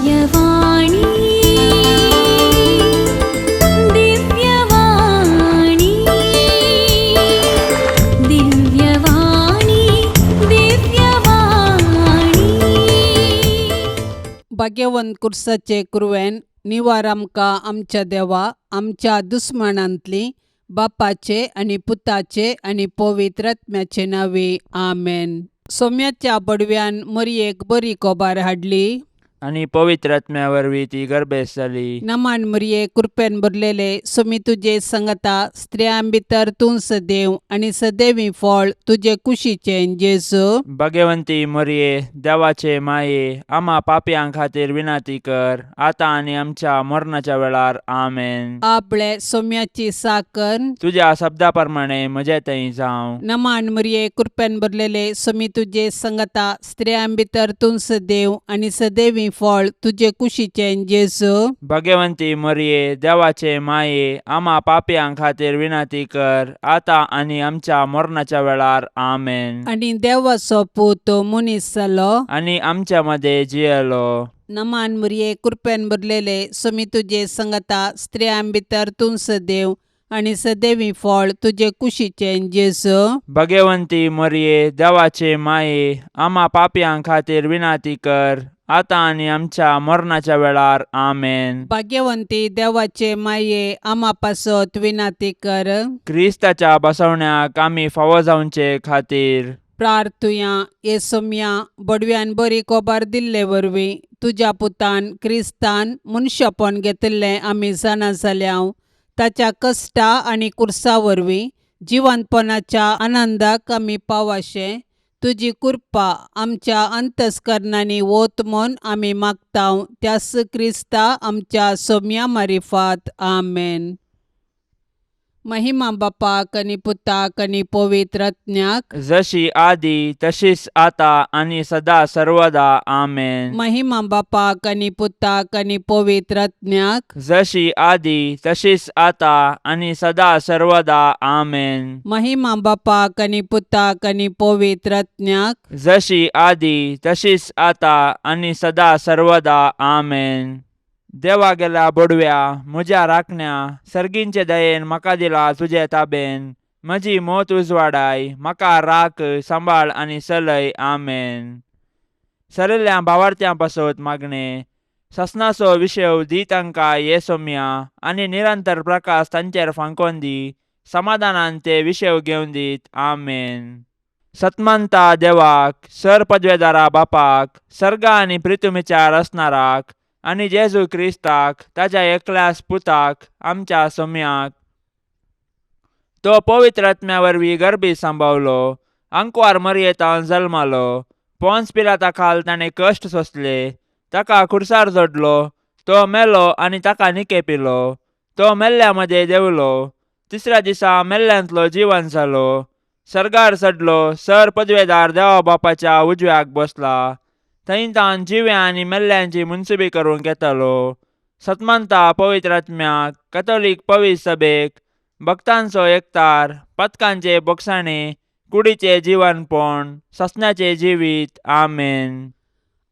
दिव्यवाणी, दिव्यवाणी, दिव्यवाणी, दिव्यवाणी. भाग्यवंत कुर्साचे कुरवेन निवार आमकां आमच्या देवा आमच्या दुस्मानांतली बापाचे आनी पुताचे आनी पवित्र आत्म्याचे नांवे आमेन. सोम्याच्या बडव्यान मरयेक बरी कोबार हाडली आनी पवित्र आत्म्या वरवीं ती गर्भेस्त जाली. नमान मरये, कृपेन भरलेले, सोमी तुजे संगता, स्त्रियां भितर तूं सदैव आनी सदैवी फळ तुजे कुशीचें जेजू. भगवंती मरये, देवाचे माये, आमा पापयां खातीर विनंती कर, आतां आनी आमच्या मरणाच्या वेळार. आमेन. आपले सोम्याची साकर. तुज्या शब्दा प्रमाणे म्हजे थंय जावं. नमान मरये, कृपेन भरलेले, सोमी तुजे संगता, स्त्रियां भितर तूं सदैव आनी सदैवी फळ तुजे कुशीचें जेजू. भगवंती मरये, देवाचे माये, आमा पापयां खातीर विनंती कर, आतां आनी आमच्या मरणाच्या वेळार. आमेन. आनी देवाचो पूत मनीस जालो आनी आमच्या मदें जियेलो. नमान मरये, कृपेन भरलेले, सोमी तुजे संगता, स्त्रियां भितर तूं सदैव आनी सदैवी फळ तुजे कुशीचें जेजू. भगवंती मरये, देवाचे माये, आमा पापयां खातीर विनंती कर, आतां आनी आमच्या मरणाच्या वेळार. आमेन. भाग्यवंती देवाचे माये, आमा पासत विनंती कर. क्रिस्ताच्या बसवण्याक आमी फावो जावचे खातीर प्रार्थुया. हे सोम्या, बडव्यान बरी कोबार दिल्ले वरवीं तुज्या पुतान क्रिस्तान मनशापण घेतिल्लें आमी जाणा जाल्या. ताच्या कश्टा आनी कुर्सा वरवीं जिवंतपणाच्या आनंदाक आमी पावाशें तुजी कृपा आमच्या अंतस्करणांनी वत म्हूण आमी मागता, त्यास क्रिस्ता आमच्या सोम्या मारिफात. आमेन. महिमा बापाक आनी पुताक आनी पवित्र आत्म्याक. जशी आदी तशीच आता आनी सदा सर्वदा. आमेन. महिमा बापाक आनी पुताक आनी पवित्र आत्म्याक. जशी आदी तशीच आता आनी सदा सर्वदा. आमेन. महिमा बापाक आनी पुताक आनी पवित्र आत्म्याक. जशी आदी तशीच आता आनी सदा सर्वदा. आमेन. देवा गेल्या बोडव्या, म्हज्या राखण्या, सर्गींचे दयेन म्हाका दिला तुजे ताबेन. म्हजी मोत उजवाडाय, म्हाका राख, सांबाळ आनी चलय. आमेन. सरिल्ल्या भावार्थ्यां पासत मागणें. ससनाचो विशेव दी तांकां ये सोम्या आनी निरंतर प्रकाश तांचेर फांकोन दी. समाधानान ते विशेव घेवन दीत. आमेन. सतमंता देवाक, सर पदवेदारा बापाक, सर्गा आनी प्रितुमीच्या रचणाराक आनी जेजू क्रिस्ताक ताच्या एकल्याच पुताक, आमच्या सोम्याक, तो पवित्र आत्म्या वरवीं गर्भी सांबावलो, आंकवार मरयेतान जल्मालो, पोन्स पिलाता खाल ताणें कश्ट सोंसले, ताका खुर्सार जोडलो, तो मेलो आनी ताका निकेपिलो, तो मेल्ल्या मदें देंवलो, तिसऱ्या दिसा मेल्ल्यांतलो जिवन जालो, सर्गार चडलो, सर पदवेदार देवा बापाच्या उजव्याक बसला, थंय तावन जिव्या आनी मेल्ल्यांची मुनसुबी करूंक येतालो. सतमंता पवित्र आत्म्याक, कथोलीक पवित्र सभेक, भक्तांचो एकतार, पथकांचे बोगसाणे, कुडीचे जिवनपण, ससण्याचे जिवीत. आमेन.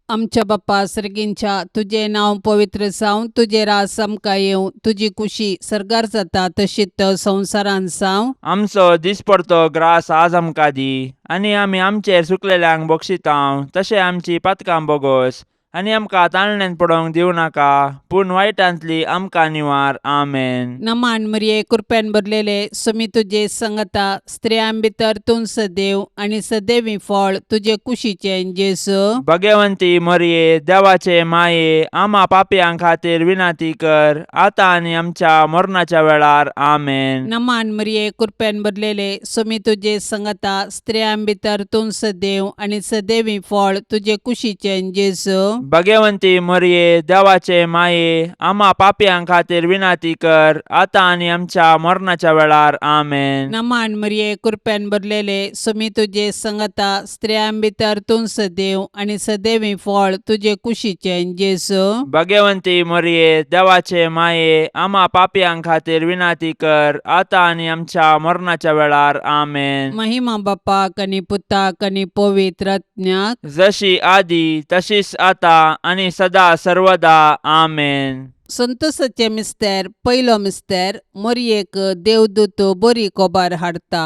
आमच्या बाप्पा सर्गींच्या, तुजें नांव पवित्र जावं, तुजें राज आमकां येवं, तुजी कुशी सर्गार जाता तशीच संवसारांत जावं. आमचो दिसपडतो ग्रास आज आमकां दी आनी आमी आमचेर चुकलेल्यांक बक्षितांव तशें आमची पातकां बोगोस आनी आमकां ताळण्यांत पडोवंक दिवं नाका, पूण वायटांतली आमकां निवार. आमेन. नमान मरिये, कृपेन भरलेले, सुमी तुजे संगता, स्त्रियां भितर तूं सदैव आनी सदैवी फळ तुजे कुशीचें जेजू. भगवंती मरिये, देवाचे माये, आमा पापयां खातीर विनंती कर, आतां आनी आमच्या मरणाच्या वेळार. आमेन. नमान मरिये, कृपेन भरलेले, सुमी तुजे संगता, स्त्रियां भितर तूं सदैव आनी सदैवी फळ तुजे कुशीचें जेजू. भगवंती मरिये, देवाचे माये, आमा पापयां खातीर विनंती कर, आतां आनी आमच्या मरणाच्या वेळार. आमेन. नमान मरिये, कृपेन भरलेले, सुमी तुजे संगता, स्त्रियां भितर तूं सदैव आनी सदैवी फळ तुजे कुशीचें जेजू. भगवंती मरिये, देवाचे माये, आमा पापयां खातीर विनंती कर, आतां आनी आमच्या मरणाच्या वेळार. आमेन. महिमा बापाक आनी पुताक आनी पवित्र आत्म्याक. जशी आदी तशीच आता आनी सदा सर्वदा आमेन. संतोसाचें मिस्तेर. पयलो मिस्तेर. मोरयेक देवदूत बरी कोबार हाडटा.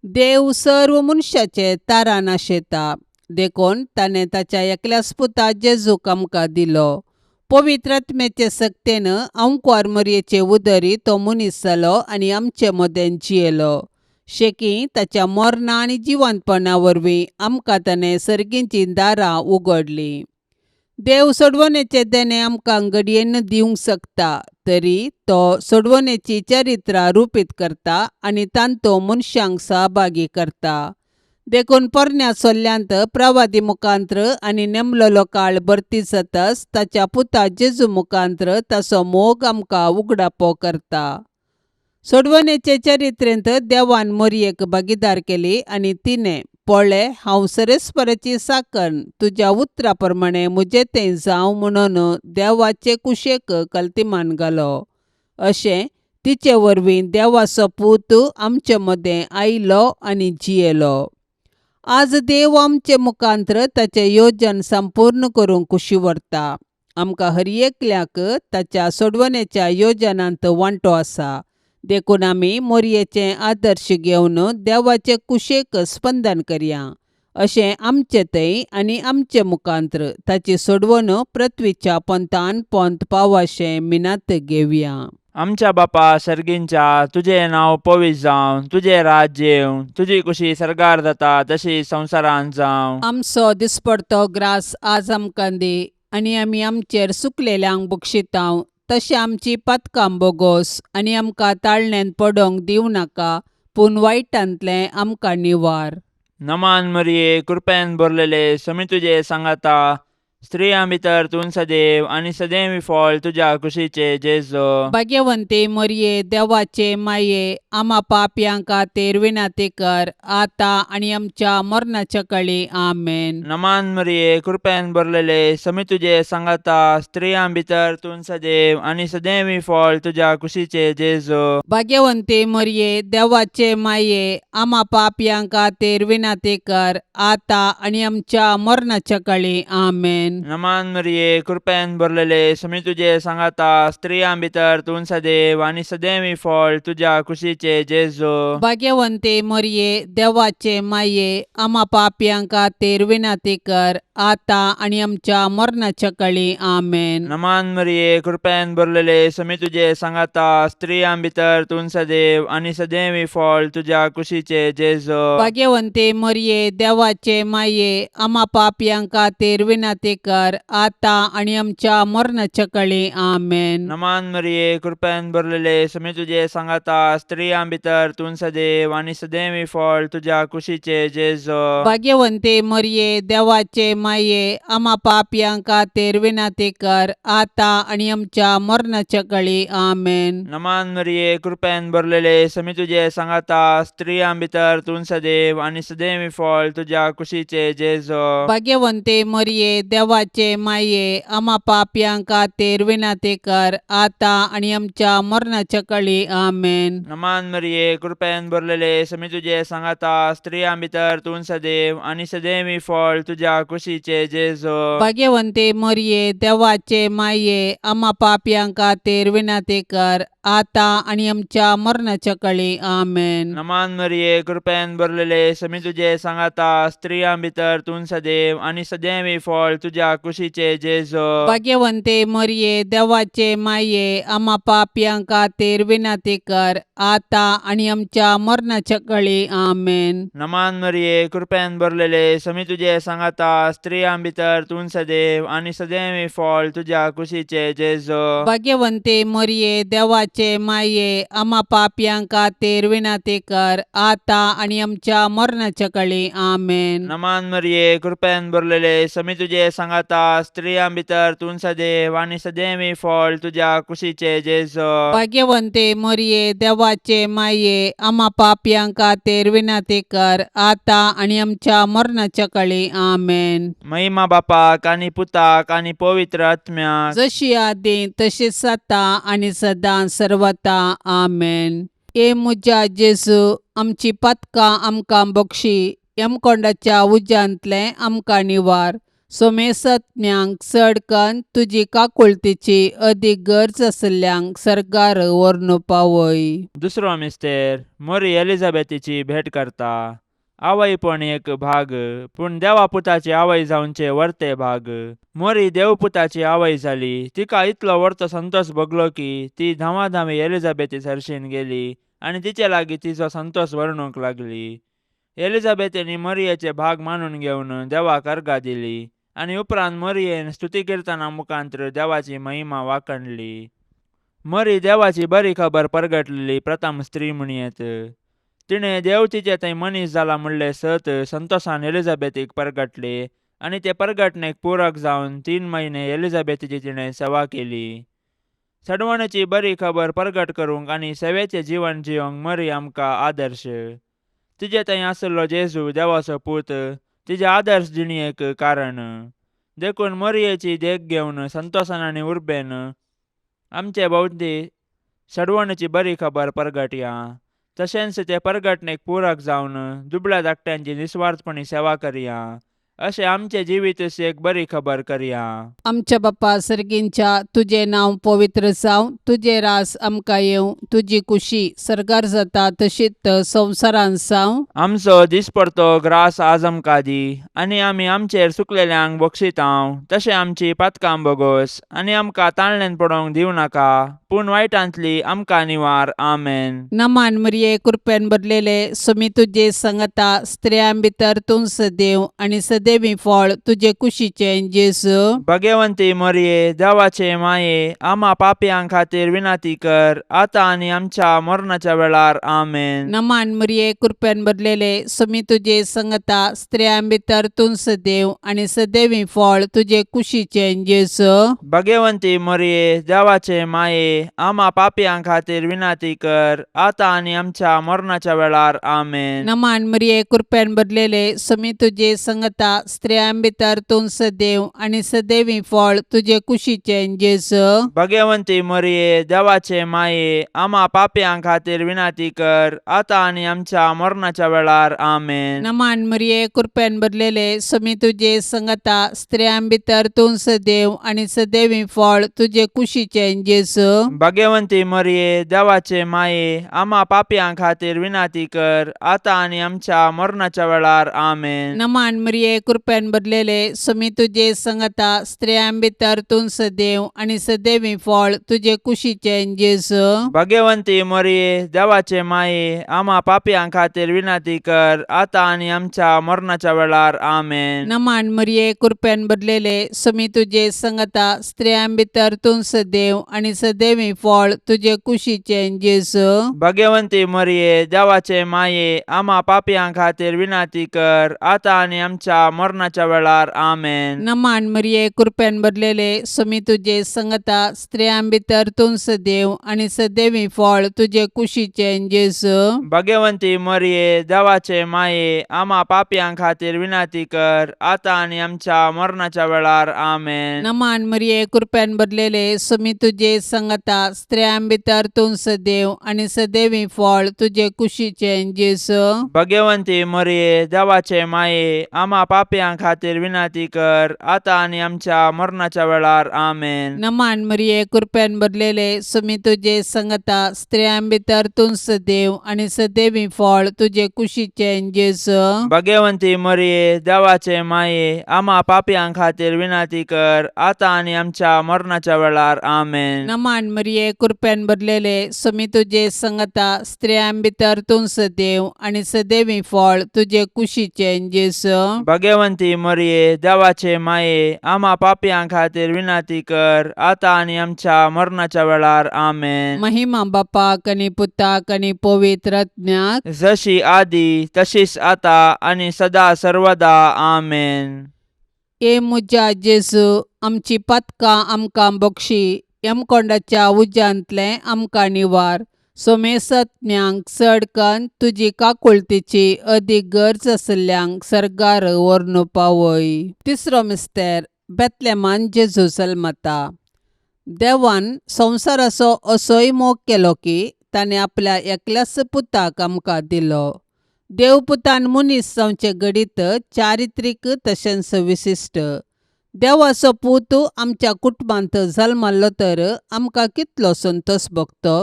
देव सर्व मनशाचे तारान आशेता, देखून ताणें ताच्या एकल्याच पुता जेजूक आमकां दिलो. पवित्र आत्म्याचे सक्तेन अंकवार मोरयेचे उदरी तो मनीस जालो आनी आमचे मदें जियेलो. शेकी ताच्या मरणा आनी जिवंतपणा वरवीं आमकां ताणें सर्गीचीं दारां उगडलीं. देव सोडवणेचें देणें आमकां घडयेन दिवंक शकता, तरी तो सोडवणेची चरित्रां रुपीत करता आनी तांतो मनशांक सहभागी करता. देखून पोरण्या सोल्ल्यांत प्रवादी मुखांत्र आनी नेमलेलो काळ भरती जातच ताच्या पुता जेजू मुखांत्र ताचो मोग आमकां उगडापो करता. सोडवणेचे चरित्रेंत देवान मोरयेक भागीदार केली आनी तिणें पळय, हांव सरेस्पराची साकण, तुज्या उतरा प्रमाणें म्हजें तें जावं म्हणून देवाचे कुशेक कल्तिमान घालो. अशें तिचे वरवीं देवाचो पूत आमचे मदें आयलो आनी जियेलो. आज देव आमचे मुखांत्र ताचें योजन संपूर्ण करूंक कुशी व्हरता. आमकां हर एकल्याक ताच्या सोडवणेच्या योजनांत वांटो आसा, देखून आमी मोरयेचें आदर्श घेवन देवाचे कुशेक स्पंदन करया. अशें आमचे थंय आनी आमचे मुखांत्र ताची सोडवण पृथ्वीच्या पोंतान पोंत पावाशें मिनात घेवया. आमच्या बापा सर्गींच्या, तुजें नांव पवित्र जावं, तुजें राज्य येवं, तुजी कुशी सर्गार जाता तशी संवसारांत जावं. आमचो दिसपडतो ग्रास आज आमकां दी आनी आमी आमचेर सुकलेल्यांक बक्षितांव तशें आमची पातकां बोगोस आनी आमकां ताळण्यांत पडोंक दिवं नाका, पूण वायटांतलें आमकां निवार. नमान मरिये, कृपेन भरलेले, समी तुजे सांगाता, स्त्रियां भितर तूं सदैव आनी सदैव फळ तुज्या कुशीचे जेजो. भाग्यवंती मोरये, देवाचे माये, आमा पापयां खातीर विनंती कर, आतां आनी आमच्या मरणाच्या कळी. आमेन. नमान मरिये, कृपेन भरलेले, समी तुजे सांगाता, स्त्रियां भितर तूं सदैव आनी सदैव फळ तुज्या कुशीचे जेजो. भाग्यवंती मोरये, देवाचे माये, आमा पापयां खातीर विनंती कर, आतां आनी आमच्या मरणाच्या कळी. आमेन. नमान मरिये, कृपेन भरलेले, समी तुजे सांगाता, स्त्रियां भितर तूं सदैव आनी सदैव फळ तुज्या कुशीचे जेजो. भाग्यवंती मोरये, देवाचे माये, आमा पापयां खातीर विनंती कर, आतां आनी आमच्या मरणाच्या कळी. आमेन. नमान मरिये, कृपेन भरलेले, समी तुजे सांगाता, स्त्रियां भितर तूं सदैव आनी सदैव फळ तुज्या कुशीचे जेजो. भाग्यवंती मोरये, देवाचे माये, आमा पापयां खातीर विनंती कर, आतां आनी आमच्या मरणाच्या कळी. आमेन. नमान मरिये, कृपेन भरलेले, समी तुजे सांगाता, स्त्रियां भितर तूं सदैव आनी सदैव फळ तुज्या कुशीचे जेजो. भाग्यवंती मोरये, देवाचे माये, आमा पापयां खातीर विनंती कर, आतां आनी आमच्या मरणाच्या कळी. आमेन. नमान मरिये, कृपेन भरलेले, समी तुजे सांगाता, स्त्रियां भितर तूं सदैव आनी सदैव फळ तुज्या कुशीचे जेजो. भाग्यवंती मोरये, देवाचे माये, आमा पापयां खातीर विनंती कर, आतां आनी आमच्या मरणाच्या कळी. आमेन. नमान मरिये, कृपेन भरलेले, समी तुजे सांगाता, स्त्रियां भितर तूं सदैव आनी सदैव फळ तुज्या कुशीचे जेजो. भाग्यवंती मोरये, देवाचे माये, आमा पापयां खातीर विनंती कर, आतां आनी आमच्या मरणाच्या कळी. आमेन. नमान मरिये, कृपेन भरलेले, समी तुजे सांगाता, स्त्रियां भितर तूं सदैव आनी सदैव फळ तुज्या कुशीचे जेजो. भाग्यवंती मोरये, देवाचे माये, आमा पापयां खातीर विनंती कर, आतां आनी आमच्या मरणाच्या कळी. आमेन. नमान मरिये, कृपेन भरलेले, समी तुजे सांगाता, स्त्रियां भितर तूं सदैव आनी सदैव फळ तुज्या कुशीचे जेजो. भाग्यवंती मोरये, देवाचे माये, आमा पापयां खातीर विनंती कर, आतां आनी आमच्या मरणाच्या कळी. आमेन. नमान मरिये, कृपेन भरलेले, समी तुजे सांगाता, स्त्रियां भितर तूं सदैव आनी सदैव फळ तुज्या कुशीचे जेजो. भाग्यवंती मोरये, देवाचे माये, आमा पापयां खातीर विनंती कर, आतां आनी आमच्या मरणाच्या कळी. आमेन. महिमा बापाक आनी पुताक आनी पवित्र आत्म्याक, जशी आदी तशीच आतां आनी सदां सर्वता. आमेन. ए म्हज्या जेजू, आमची पातकां आमकां बक्षी, यमकोंडाच्या उज्यांतलें आमकां निवार. सोमेसत्म्यांक चड कन्न तुजी काकुळतीची अदीक गरज आशिल्ल्यांक सर्गार व्हरून पावय. दुसरो मिस्तेर मोरी एलिझाबेथीची भेट करता. आवयपण एक भाग, पूण देवा पुताची आवय जावचे वर्ते भाग. मोरी देवपुताची आवय जाली. तिका इतलो वर्तो संतोष भोगलो की ती धांवाधांवी एलिझाबेथी सरशीन गेली आनी तिचे लागीं तिचो संतोष वर्णूंक लागली. एलिझाबेथीन मरियेचे भाग मानून घेवन देवाक अर्गां दिली आनी उपरांत मरियेन स्तुती किर्तना मुखांत्र देवाची महिमा वाखणली. मरी देवाची बरी खबर परगटलेली प्रथम स्त्री म्हणयेत. तिणें देव तिचे थंय मनीस जाला म्हणलें सत संतोषान एलिझाबेथीक परगटले आनी ते परगटणेक पूरक जावन 3 म्हयने एलिझाबेथीची तिणें सेवा केली. सडवणेची बरी खबर परगट करूंक आनी सेवेचें जिवन जियोंक मरी आमकां आदर्श. तिजे थंय आशिल्लो जेजू देवाचो पूत तिजे आदर्श जिणेक कारण. देखून मरियेची देख घेवन संतोषान आनी उर्बेन आमचे भोंवती सडवणेची बरी खबर परगटया. तशेंच ते परगटणेक पूरक जावन दुबळ्या धाकट्यांची निस्वार्थपणी सेवा करया. अशें आमचें जिवीत एक बरी खबर करया. आमच्या बापा सर्गींच्या, तुजें नांव पवित्र जावं, तुजें रास आमकां येवं, तुजी कुशी सर्गार जाता तशीच संवसारांत जावं. आमचो दिसपडतो ग्रास आज आमकां दी आनी आमी आमचेर चुकलेल्यांक बक्षितांव तशें आमची पातकां बोगोस आनी आमकां ताळण्यान पडोवंक दिवं नाका, पूण वायटांतली आमकां निवार. आमेन. नमान मरिये, कृपेन भरलेले, सुमी तुजे संगता, स्त्रियां भितर तूं सदैव आनी सदैवी फळ तुजे कुशीचें जेजू. भगवंती मरिये, देवाचे माये, आमा पापयां खातीर विनंती कर, आतां आनी आमच्या मरणाच्या वेळार. आमेन. नमान मरिये, कृपेन भरलेले, सुमी तुजे संगता, स्त्रियां भितर तूं सदैव आनी सदैवी फळ तुजे कुशीचें जेजू. भगवंती मरिये, देवाचे माये, आमा पापयां खातीर विनंती कर, आतां आनी आमच्या मरणाच्या वेळार. आमेन. नमान मरिये, कृपेन भरलेले, सुमी तुजे संगता, स्त्रियां भितर तूं सदैव आनी सदैवी फळ तुजे कुशीचें जेजू. भगवंती मरिये, देवाचे माये, आमा पापयां खातीर विनंती कर, आतां आनी आमच्या मरणाच्या वेळार. आमेन. नमान मरिये, कृपेन भरलेले, सुमी तुजे संगता, स्त्रियां भितर तूं सदैव आनी सदैवी फळ तुजे कुशीचें जेजू. भगवंती मरिये, देवाचे माये, आमा पापयां खातीर विनंती कर, आतां आनी आमच्या मरणाच्या वेळार. आमेन. नमान मरिये, कृपेन भरलेले, सुमी तुजे संगता, स्त्रियां भितर तूं सदैव आनी सदैवी फळ तुजे कुशीचें जेजू. भगवंती मरिये, देवाचे माये, आमा पापयां खातीर विनंती कर, आतां आनी आमच्या मरणाच्या वेळार. आमेन. नमान मरिये, कृपेन भरलेले, सुमी तुजे संगता, स्त्रियां भितर तूं सदैव आनी सदैवी फळ तुजे कुशीचें जेजू. भगवंती मरिये, देवाचे माये, आमा पापयां खातीर विनंती कर, आतां आनी आमच्या मरणाच्या वेळार. आमेन. नमान मरिये, कृपेन भरलेले, सुमी तुजे संगता, स्त्रियां भितर तूं सदैव आनी सदैवी फळ तुजे कुशीचें जेजू. भगवंती मरिये, देवाचे माये, आमा पापयां खातीर विनंती कर, आतां आनी आमच्या मरणाच्या वेळार. आमेन. नमान मरिये, कृपेन भरलेले, सुमी तुजे संगता, स्त्रियां भितर तूं सदैव आनी सदैवी फळ तुजे कुशीचें जेजू. भगवंती मरिये, देवाचे माये, आमा पापयां खातीर विनंती कर, आतां आनी आमच्या मरणाच्या वेळार. आमेन. नमान मरिये, कृपेन भरलेले, सुमी तुजे संगता, स्त्रियां भितर तूं सदैव आनी सदैवी फळ तुजे कुशीचें जेजू. भगवंती मरिये, देवाचे माये, आमा पापयां खातीर विनंती कर, आतां आनी आमच्या मरणाच्या वेळार. आमेन. नमान मरिये, कृपेन भरलेले, सुमी तुजे संगता, स्त्रियां भितर तूं सदैव आनी सदैवी फळ तुजे कुशीचें जेजू. भगवंती मरिये, देवाचे माये, आमा पापयां खातीर विनंती कर, आतां आनी आमच्या मरणाच्या वेळार. आमेन. महिमा बापाक आनी पुताक आनी पवित्र आत्म्याक, जशी आदी तशीच आता आनी सदा सर्वदा. आमेन. ए म्हज्या जेजू, आमची पातकां आमकां बक्षी, यमकोंडाच्या उज्यांतलें आमकां निवार, सोमेसत्म्यांक चड कन्न तुजी काकुळतीची अदीक गरज आशिल्ल्यांक सर्गार व्हरून पावय. तिसरो मिस्तेर, बेतलेमान जेजू जल्मता. देवान संवसाराचो असोय मोग केलो की ताणें आपल्या एकल्याच पुताक आमकां दिलो. देवपुतान मनीस जावचें घडीत चारित्रीक तशेंच विशिश्ट. देवाचो पूत आमच्या कुटुंबांत जल्मल्लो तर आमकां कितलो संतोश भोगतो.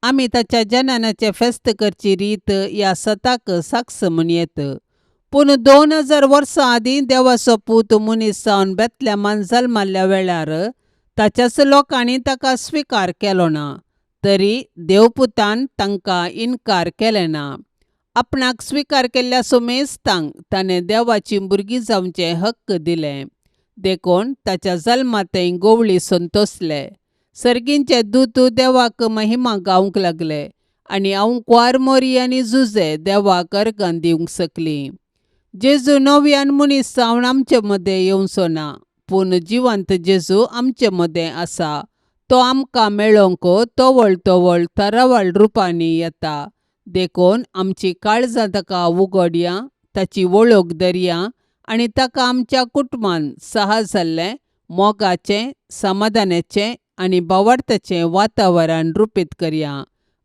आमी ताच्या जननाचें फेस्त करची रीत ह्या सताक साक्ष म्हूण येत. पूण 2000 वर्सां आदीं देवाचो पूत मनीस जावन बेतलेमान जल्मल्ल्या वेळार ताच्याच लोकांनी ताका स्विकार केलो ना, तरी देवपुतान तांकां इनकार केलें ना. आपणाक स्विकार केल्ल्या सुमेस्तांक ताणें देवाचीं भुरगीं जावचें हक्क दिलें. देखून ताच्या जल्मांतय गोवळी संतोसले. सर्गींचे दूत देवाक महिमा गावंक लागले आनी आंवकुवार मोरी आनी जुजे देवाक अर्गां दिवंक शकलीं. जेजू नव्यान मनीस जावन आमचे मदें येवचो ना, पूण जिवंत जेजू आमचे मदें आसा. तो आमकां मेळोवंक तवळ तवळ तरावळ रुपांनी येता. देखून आमची काळजां ताका उगडया, ताची वळख धरया आनी ताका आमच्या कुटुंबान सहज जाल्लें मोगाचें, समाधानाचें आनी भावार्थाचें वातावरण रुपीत करया.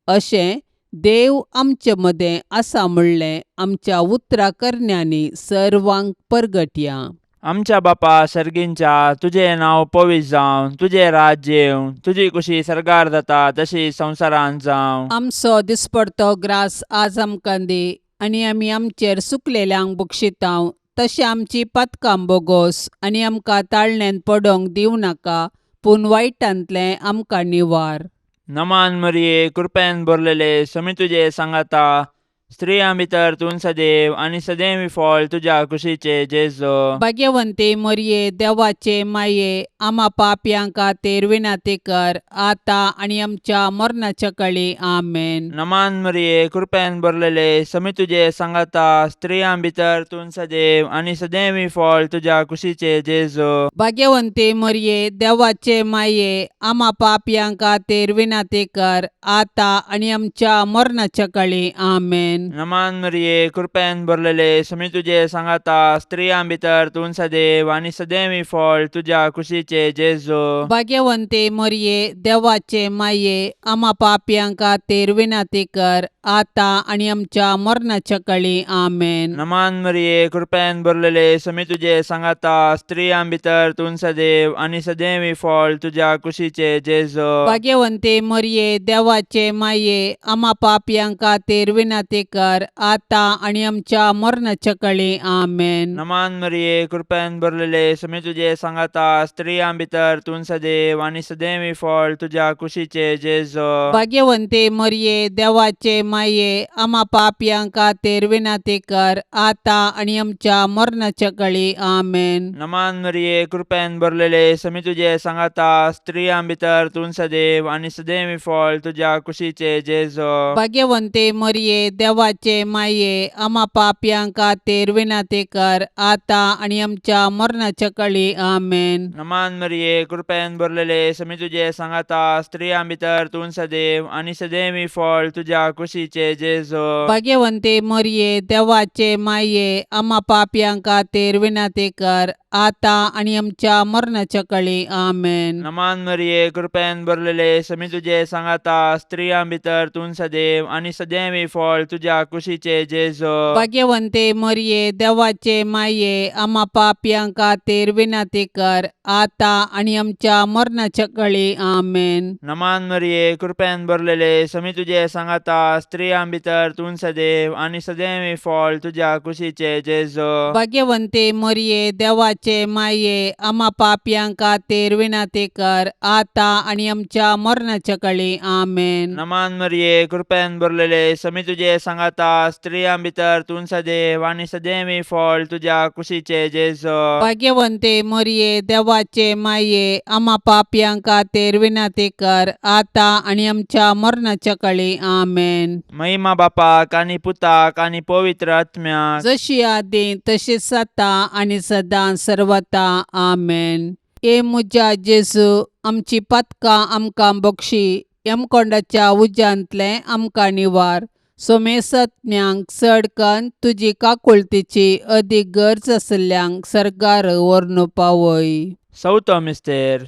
अशें देव आमचे मदें आसा म्हणलें आमच्या उतरा करण्यांनी सर्वांक परगटया. आमच्या बापा सर्गींच्या, तुजें नांव पवित्र जावं, तुजें राज्य येवं, तुजी कुशी सर्गार जाता तशी संवसारांत जावं. आमचो दिसपडतो ग्रास आज आमकां दी आनी आमी आमचेर सुकलेल्यांक बक्षितांव तशें आमची पातकां बोगोस आनी आमकां ताळण्यांत पडोंक दिवं नाका, पूण वायटांतलें आमकां निवार. नमान मरिये, कृपेन भरलेले, समी तुजे सांगाता, स्त्रियां भितर तूं सदैव आनी सदैव फळ तुज्या कुशीचे जेजो. भाग्यवंती मरिये, देवाचे माये, आमा पापयां खातीर विनंती कर आतां आनी आमच्या मरणाच्या कळी. आमेन. नमान मरिये, कृपेन भरलेले, समी तुजे सांगाता, स्त्रियां भितर तूं सदैव आनी सदैव फळ तुज्या कुशीचे जेजो. भाग्यवंती मरिये, देवाचे माये, आमा पापयां खातीर विनंती कर आतां आनी आमच्या मरणाच्या कळी. आमेन. नमान मरिये, कृपेन भरलेले, समी तुजे सांगाता, स्त्रियां भितर तूं सदैव आनी सदैव फळ तुज्या कुशीचे जेजो. भाग्यवंती मरिये, देवाचे माये, आमा पापयां खातीर विनंती कर आतां आनी आमच्या मरणाच्या कळी. आमेन. नमान मरिये, कृपेन भरलेले, समी तुजे सांगाता, स्त्रियां भितर तूं सदैव आनी सदैव फळ तुज्या कुशीचे जेजो. भाग्यवंती मरिये, देवाचे माये, आमा पापयां खातीर विनंती कर आतां आनी आमच्या मरणाच्या कळी. आमेन. नमान मरिये, कृपेन भरलेले, समी तुजे सांगाता, स्त्रियां भितर तूं सदैव आनी सदैव फळ तुज्या कुशीचे जेजो. भाग्यवंती मरिये, देवाचे माये, आमा पापयां खातीर विनंती कर आतां आनी आमच्या मरणाच्या कळी. आमेन. नमान मरिये, कृपेन भरलेले, समी तुजे सांगाता, स्त्रियां भितर तूं सदैव आनी सदैव फळ तुज्या कुशीचे जेजो. भाग्यवंती मरिये, देवाचे माये, आमा पापयां खातीर विनंती कर आतां आनी आमच्या मरणाच्या कळी. आमेन. नमान मरिये, कृपेन भरलेले, समी तुजे सांगाता, स्त्रियां भितर तूं सदैव आनी सदैव फळ तुज्या कुशीचे जेजो. भाग्यवंती मरिये, देवाचे माये, आमा पापयां खातीर विनंती कर आतां आनी आमच्या मरणाच्या कळी. आमेन. नमान मरिये, कृपेन भरलेले, समी तुजे सांगाता, स्त्रियां भितर तूं सदैव आनी सदैव फळ तुज्या कुशीचे जेजो. भाग्यवंती मरिये, देवाचे माये, आमा पापयां खातीर विनंती कर आतां आनी आमच्या मरणाच्या कळी. आमेन. नमान मरिये, कृपेन भरलेले, समी तुजे सांगाता, स्त्रियां भितर तूं सदैव आनी सदैव फळ तुज्या कुशीचे जेजो. भाग्यवंती मरिये, देवाचे माये, आमा पापयां खातीर विनंती कर आतां आनी आमच्या मरणाच्या कळी. आमेन. नमान मरिये, कृपेन भरलेले, समी तुजे सांगाता, स्त्रियां भितर तूं सदैव आनी सदैव फळ तुज्या कुशीचे जेजो. भाग्यवंती मरिये, देवाचे माये, आमा पापयां खातीर विनंती कर आतां आनी आमच्या मरणाच्या कळी. आमेन. महिमा बापाक आनी पुताक आनी पवित्र आत्म्याक, जशी आदी तशीच आतां आनी सदां सर्वता. आमेन. ए म्हज्या जेजू, आमची पातकां आमकां बक्षी, यमकोंडाच्या उज्यांतलें आमकां निवार, सोमेसत्म्यांक चड कन्न तुजी काकुळतीची अदीक गरज आशिल्ल्यांक सर्गार व्हरून पावय. चवथो मिस्तेर.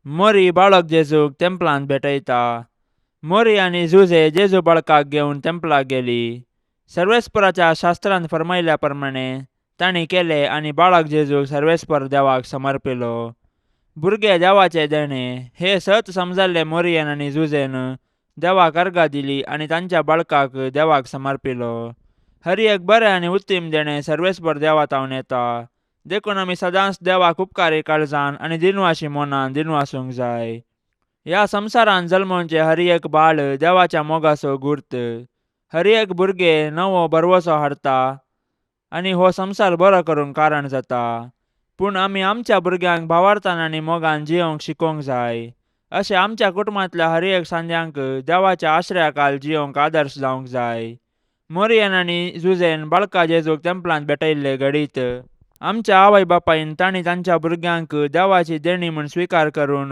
मोरी बाळक जेजूक तेंपलांत भेटयता. मोरी आनी जुजे जेजू बाळकाक घेवन तेंपलाक गेली. सर्वेस्पराच्या शास्त्रान फरमायल्या प्रमाणे तांणी केलें आनी बाळक जेजूक सर्वेस्पर देवाक समर्पिलो. भुरगे देवाचें देणें हें सत समजल्ले मोरयेन आनी जुजेन देवाक अर्गां दिली आनी तांच्या बाळकाक देवाक समर्पिलो. हर एक बरें आनी उत्तीम देणें सर्वेस्पर देवा तावन येता, देखून आमी सदांच देवाक उपकारी काळजान आनी दिनवाशी मनान दिनवासूंक जाय. ह्या संवसारांत जल्मोवचें हर एक बाळ देवाच्या मोगाचो गुर्त. हर एक भुरगें नवो भरवसो हाडटा आनी हो संवसार बरो करूंक कारण जाता. पूण आमी आमच्या भुरग्यांक भावार्थान आनी मोगान जियोवंक शिकोवंक जाय. अशें आमच्या कुटुंबांतल्या हर एक सांद्यांक देवाच्या आश्रयाखाल जियोवंक आदर्श जावंक जाय. मोरयेन आनी जुजेन बाळका जेजूक तेंपलांत भेटयल्ले घडीत आमच्या आवय बापायन तांणी तांच्या भुरग्यांक देवाची देणी म्हूण स्विकार करून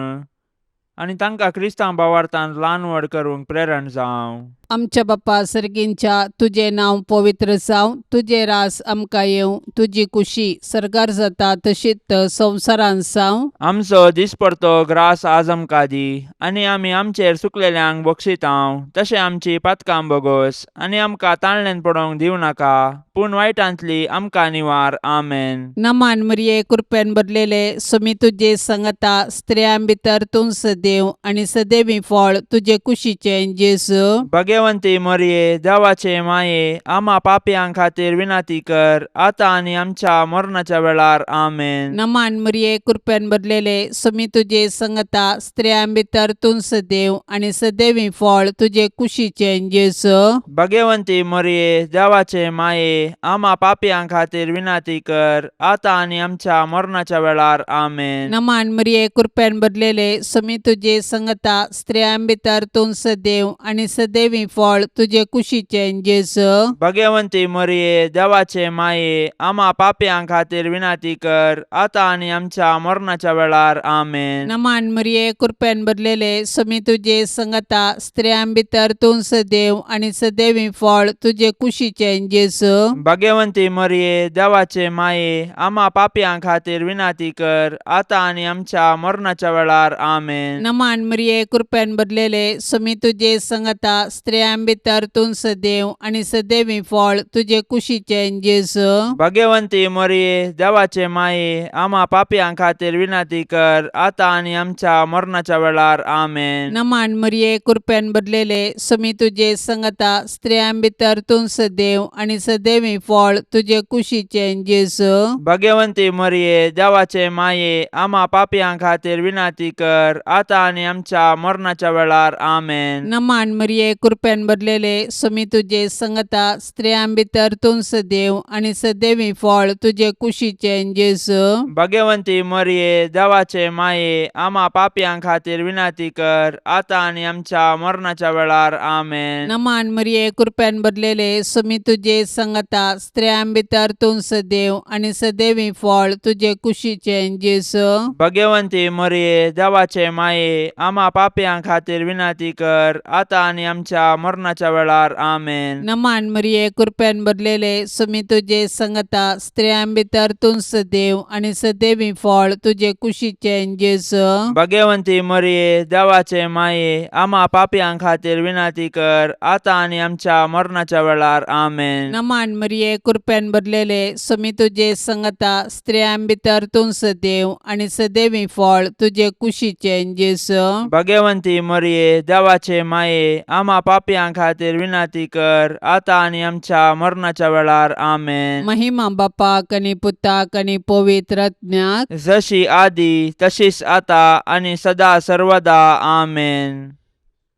आनी तांकां क्रिस्तांव भावार्थान ल्हान व्हड करूंक प्रेरण जावं. आमच्या बापा सर्गींच्या, तुजें नांव पवित्र जावं, तुजें रास आमकां येवं, तुजी कुशी सर्गार जाता तशीच संवसारांत जावं. आमचो दिसपडतो ग्रास आज आमकां दी आनी आमी आमचेर चुकलेल्यांक बक्षितांव तशें आमची पातकां बोगोस आनी आमकां ताळण्यान पडोवंक दिवं नाका, पूण वायटांतली आमकां निवार. आमेन. नमान मरिये, कृपेन भरलेले, सुमी तुजे संगता, स्त्रियां भितर तूं सदैव आनी सदैवी फळ तुजे कुशीचें जेजू. भगवंती मोरये, देवाचे माये, आमा पापयां खातीर विनंती कर, आतां आनी आमच्या मरणाच्या वेळार. आमेन. नमान मरिये, कृपेन भरलेले, सुमी तुजे संगता, स्त्रियां भितर तूं सदैव आनी सदैवी फळ तुजे कुशीचें जेजू. भगवंती मोरये, देवाचे माये, आमा पापयां खातीर विनंती कर, आतां आनी आमच्या मरणाच्या वेळार. आमेन. नमान मरिये, कृपेन भरलेले, सुमी तुजे संगता, स्त्रियां भितर तूं सदैव आनी सदैवी फळ तुजे कुशीचें जेजू. भगवंती मोरये, देवाचे माये, आमा पापयां खातीर विनंती कर, आतां आनी आमच्या मरणाच्या वेळार. आमेन. नमान मरिये, कृपेन भरलेले, सुमी तुजे संगता, स्त्रियां भितर तूं सदैव आनी सदैवी फळ तुजे कुशीचें जेजू. भगवंती मोरये, देवाचे माये, आमा पापयां खातीर विनंती कर, आतां आनी आमच्या मरणाच्या वेळार. आमेन. नमान मरिये, कृपेन भरलेले, सुमी तुजे संगता, स्त्रियां भितर तूं सदैव आनी सदैवी फळ तुजे कुशीचें जेजू. भगवंती मोरये, देवाचे माये, आमा पापयां खातीर विनंती कर, आतां आनी आमच्या मरणाच्या वेळार. आमेन. नमान मरिये, कृपेन भरलेले, सुमी तुजे संगता, स्त्रियां भितर तूं सदैव आनी सदैवी फळ तुजे कुशीचें जेजू. भगवंती मोरये, देवाचे माये, आमा पापयां खातीर विनंती कर, आतां आनी आमच्या मरणाच्या वेळार. आमेन. नमान मरिये, कृपेन भरलेले, सुमी तुजे संगता, स्त्रियां भितर तूं सदैव आनी सदैवी फळ तुजे कुशीचें जेजू. भगवंती मोरये, देवाचे माये, आमा पापयां खातीर विनंती कर, आतां आनी आमच्या मरणाच्या वेळार. आमेन. नमान मरिये, कृपेन भरलेले, सुमी तुजे संगता, स्त्रियां भितर तूं सदैव आनी सदैवी फळ तुजे कुशीचें जेजू. भगवंती मोरये, देवाचे माये, आमा पापयां खातीर विनंती कर, आतां आनी आमच्या मरणाच्या वेळार. आमेन. नमान मरिये, कृपेन भरलेले, सुमी तुजे संगता, स्त्रियां भितर तूं सदैव आनी सदैवी फळ तुजे कुशीचें जेजू. भगवंती मोरये, देवाचे माये, आमा पापयां खातीर विनंती कर, आतां आनी आमच्या मरणाच्या वेळार. आमेन. नमान मरिये, कृपेन भरलेले, सुमी तुजे संगता, स्त्रियां भितर तूं सदैव आनी सदैवी फळ तुजे कुशीचें जेजू. भगवंती मोरये, देवाचे माये, आमा पापयां खातीर विनंती कर, आतां आनी आमच्या मरणाच्या वेळार. आमेन. महिमा बापाक आनी पुताक आनी पवित्र आत्म्याक. जशी आदी तशीच आता आनी सदा सर्वदा. आमेन.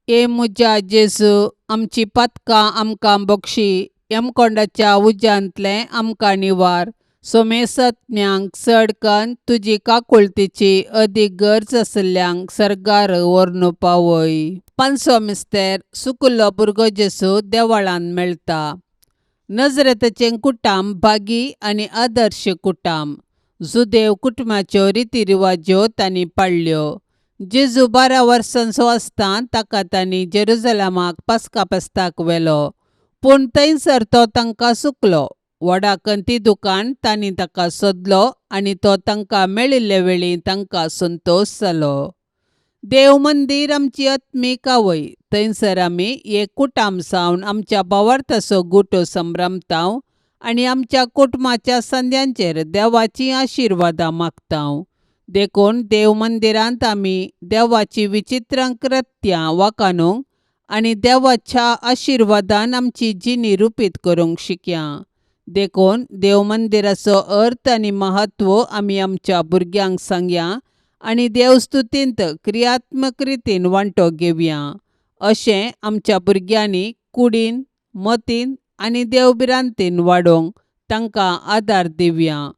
ए म्हज्या जेजू, आमची पातकां आमकां बक्षी, यमकोंडाच्या उज्यांतलें आमकां निवार, सोमेसत्म्यांक चड कन्न तुजी काकुळतीची अदीक गरज आशिल्ल्यांक सर्गार व्हरून पावय. पांचवो मिस्तेर, सुकुल्लो भुरगो जेजू देवळांत मेळटा. नजरेताचें कुटाम भागी आनी आदर्श कुटाम. जुदेव कुटुंबाच्यो रिती रिवाज्यो तांणी पाळ्ळ्यो. जेजू 12 वर्सांचो आसतना ताका तांणी जेरुजलमाक पास्का फेस्ताक व्हेलो, पूण थंयसर तो तांकां चुकलो. व्हडा कंती दुकान तांणी ताका सोदलो आनी तो तांकां मेळिल्ले वेळी तांकां संतोश जालो. देव मंदीर आमची आत्मीक आवय, थंयसर आमी एक कुटाम जावन आमच्या भावार्थाचो गुटो संभ्रमताव आनी आमच्या कुटुंबाच्या संद्यांचेर देवाचीं आशिर्वादां मागता. देखून देव मंदिरांत आमी देवाची विचित्र कृत्यां वाखाणूंक आनी देवाच्या आशिर्वादान आमची जिणी रुपीत करूंक शिकया. देखून देव मंदिराचो अर्थ आनी म्हत्व आमी आमच्या भुरग्यांक सांगया आनी देवस्तुतींत क्रियात्मक रितीन वांटो घेवया. अशें आमच्या भुरग्यांनी कुडीन, मतीन आनी देवभिरांतीन वाडोवंक तांकां आदार दिवया.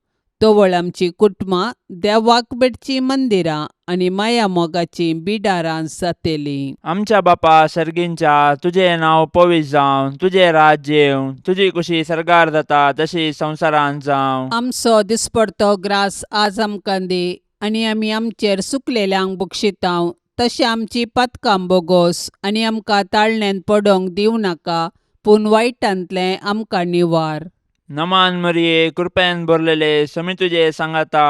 तवळ आमची कुटुंबां देवाक भेटचीं मंदिरां आनी माया मोगाचीं बिडारां जातलीं. आमच्या बापा सर्गींच्या, तुजें नांव पवित्र जावं, तुजें राज्य येवं, तुजी कुशी सर्गार जाता तशी संवसारांत जावं. आमचो दिसपडतो ग्रास आज आमकां दी आनी आमी आमचेर सुकलेल्यांक बक्षितांव तशें आमची पातकां बोगोस आनी आमकां ताळण्यांत पडोवंक दिवं नाका, पूण वायटांतलें आमकां निवार. नमान मरिये, कृपेन भरलेले, समी तुजे सांगाता,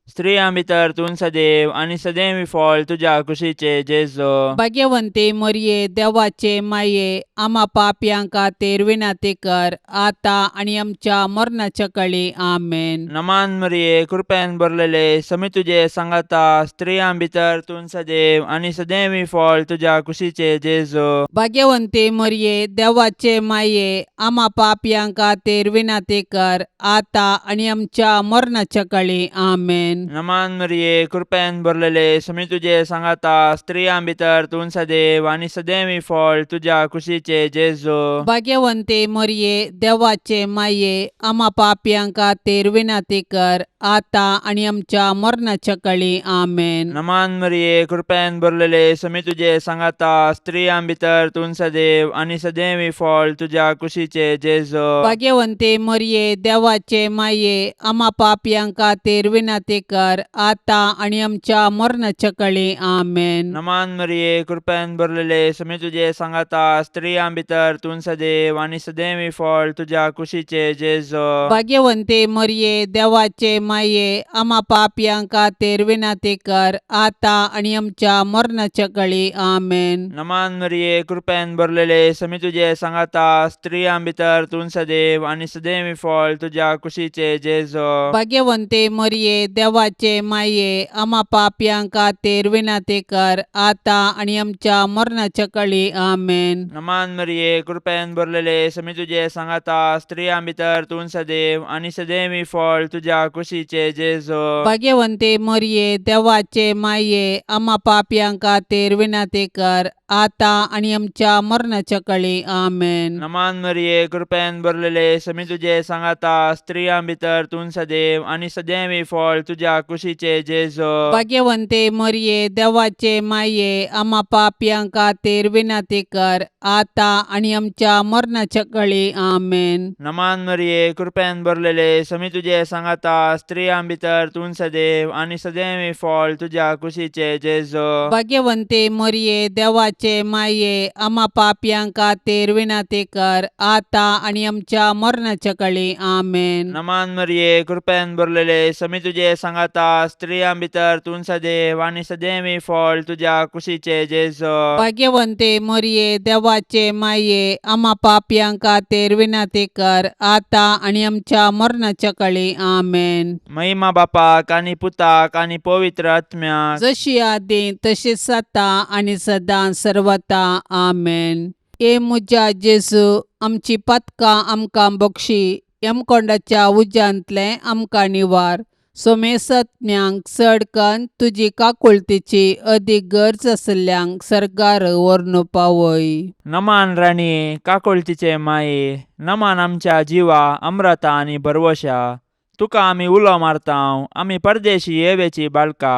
स्त्रियां भितर तूं सदैव आनी सदैव फळ तुज्या कुशीचे जेजो. भाग्यवंती मरिये, देवाचे माये, आमा पापयां खातीर विनंती कर, आतां आनी आमच्या मरणाच्या कळी. आमेन. नमान मरिये, कृपेन भरलेले, समी तुजे सांगाता, स्त्रियां भितर तूं सदैव आनी सदैव फळ तुज्या कुशीचे जेजो. भाग्यवंती मरिये, देवाचे माये, आमा पापयां खातीर विनंती कर, आतां आनी आमच्या मरणाच्या कळी. आमेन. नमान मरिये, कृपेन भरलेले, समी तुजे सांगाता, स्त्रियां भितर तूं सदैव आनी सदैव फळ तुज्या कुशीचे जेजो. भाग्यवंती मरिये, देवाचे माये, आमा पापयां खातीर विनंती कर, आतां आनी आमच्या मरणाच्या कळी. आमेन. नमान मरिये, कृपेन भरलेले, समी तुजे सांगाता, स्त्रियां भितर तूं सदैव आनी सदैव फळ तुज्या कुशीचे जेजो. भाग्यवंती मरिये, देवाचे माये, आमा पापयां खातीर विनंती कर, आतां आनी आमच्या मरणाच्या कळी. आमेन. नमान मरिये, कृपेन भरलेले, समी तुजे सांगाता, स्त्रियां भितर तूं सदैव आनी सदैव फळ तुज्या कुशीचे जेजो. भाग्यवंती मरिये, देवाचे माये, आमा पापयां खातीर विनंती कर, आतां आनी आमच्या मरणाच्या कळी. आमेन. नमान मरिये, कृपेन भरलेले, समी तुजे सांगाता, स्त्रियां भितर तूं सदैव आनी सदैव फळ तुज्या कुशीचे जेजो. भाग्यवंती मरिये, देवाचे माये, आमा पापयां खातीर विनंती कर, आतां आनी आमच्या मरणाच्या कळी. आमेन. नमान मरिये, कृपेन भरलेले, समी तुजे सांगाता, स्त्रियां भितर तूं सदैव आनी सदैव फळ तुज्या कुशीचे जेजो. भाग्यवंती मरिये, देवाचे माये, आमा पापयां खातीर विनंती कर, आतां आनी आमच्या मरणाच्या कळी. आमेन. नमान मरिये, कृपेन भरलेले, समी तुजे सांगाता, स्त्रियां भितर तूं सदैव आनी सदैव फळ तुज्या कुशीचे जेजो. भाग्यवंती मरिये, देवाचे माये, आमा पापयां खातीर विनंती कर, आतां आनी आमच्या मरणाच्या कळी. आमेन. नमान मरिये, कृपेन भरलेले, समी तुजे सांगाता, स्त्रियां भितर तूं सदैव आनी सदैव फळ तुज्या कुशीचे जेजो. भाग्यवंती मरिये, देवाचे माये, आमा पापयां खातीर विनंती कर, आतां आनी आमच्या मरणाच्या कळी. आमेन. नमान मरिये, कृपेन भरलेले, समी तुजे सांगाता, स्त्रियां भितर तूं सदैव आनी सदैव फळ तुज्या कुशीचे जेजो. भाग्यवंती मरिये, देवाचे माये, आमा पापयां खातीर विनंती कर, आतां आनी आमच्या मरणाच्या कळी. आमेन. महिमा बापाक आनी पुताक आनी पवित्र आत्म्याक, जशी आदी तशीच आतां आनी सदां सर्वता. आमेन. ए म्हज्या जेजू, आमची पातकां आमकां बक्षी, यमकोंडाच्या उज्यांतलें आमकां निवार, सोमेसत्म्यांक चड कन्न तुजी काकुळतीची अदीक गरज आशिल्ल्यांक सर्गार व्हरून पावय. नमान राणये, काकुळतीचे माये, नमान आमच्या जिवा अम्रता आनी भरवशा, तुका आमी उलो मारतांव, आमी परदेशी येवेची बाळका,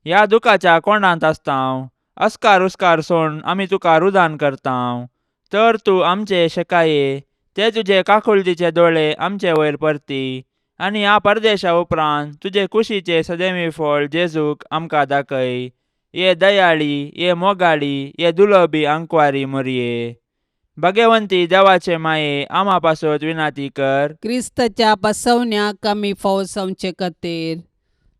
ह्या दुखाच्या कोंडांत आसतांव, अस्कार उस्कार सोड आमी तुका रुदान करतांव, तर तूं आमचे शेकाये ते तुजे काकुळतीचे दोळे आमचे वयर परती आनी ह्या परदेशा उपरांत तुजे कुशीचे सदैवी फळ जेजूक आमकां दाखय. ये दयाळी, ये मोगाळी, ये दुलबी आंकवारी मोरये, भगवंती देवाचे माये, आमा पासत विनाती कर. क्रिस्ताच्या बसवण्याक आमी फाव जावचे खातीर.